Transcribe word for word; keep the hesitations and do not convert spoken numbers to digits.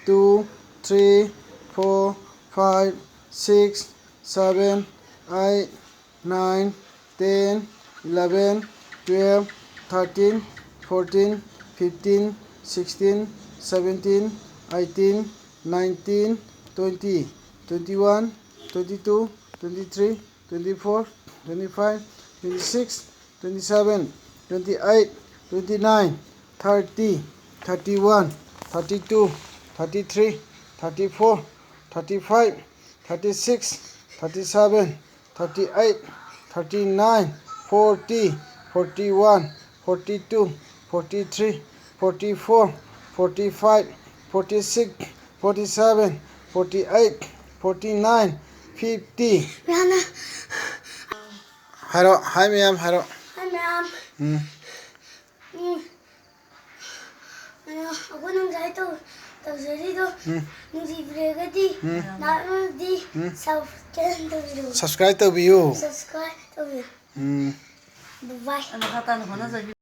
two, three, four, five, six, seven, eight, nine, ten, eleven, twelve, thirteen, fourteen, fifteen, sixteen, seventeen, eighteen, nineteen, twenty, twenty-one, twenty-two, twenty-three, twenty-four, twenty-five, twenty-six, twenty-seven, twenty-eight, twenty-nine, thirty, thirty-one, thirty-two, thirty-three, thirty-four, thirty-five, thirty-six, thirty-seven, thirty-eight, thirty-nine, forty, forty-one, forty-two, forty-three, forty-four, forty-five, forty-six, forty-seven, forty-eight, forty-nine, fifty. ꯃꯌꯥꯝꯅ ꯍꯥꯏꯔꯣ, ꯍꯥꯏ ꯃꯌꯥꯝ ꯍꯥꯏꯔꯣ꯫ ꯍꯥꯏ ꯃꯌꯥꯝ꯫ ꯎꯝ꯫ ꯎꯝ꯫ ꯑꯗꯣ ꯑꯩꯈꯣꯏꯅ ꯉꯁꯥꯏ ꯇꯧ-, ꯇꯧꯖꯔꯤꯗꯣ ꯎꯝ꯫ ꯅꯨꯡꯁꯤꯕꯤꯔꯒꯗꯤ ꯎꯝ꯫ ꯅꯍꯥꯛꯅꯗꯤ ꯎꯝ꯫ Subscribe ꯇꯧꯕꯤꯌꯨ꯫ Subscribe ꯇꯧꯕꯤꯌꯨ꯫ Subscribe ꯇꯧꯕꯤꯌꯨ꯫ ꯎꯝ꯫ Bye bye꯫ ꯃꯈꯥ ꯇꯥꯅ ꯍꯣꯠꯅꯖꯕꯤꯌꯨ꯫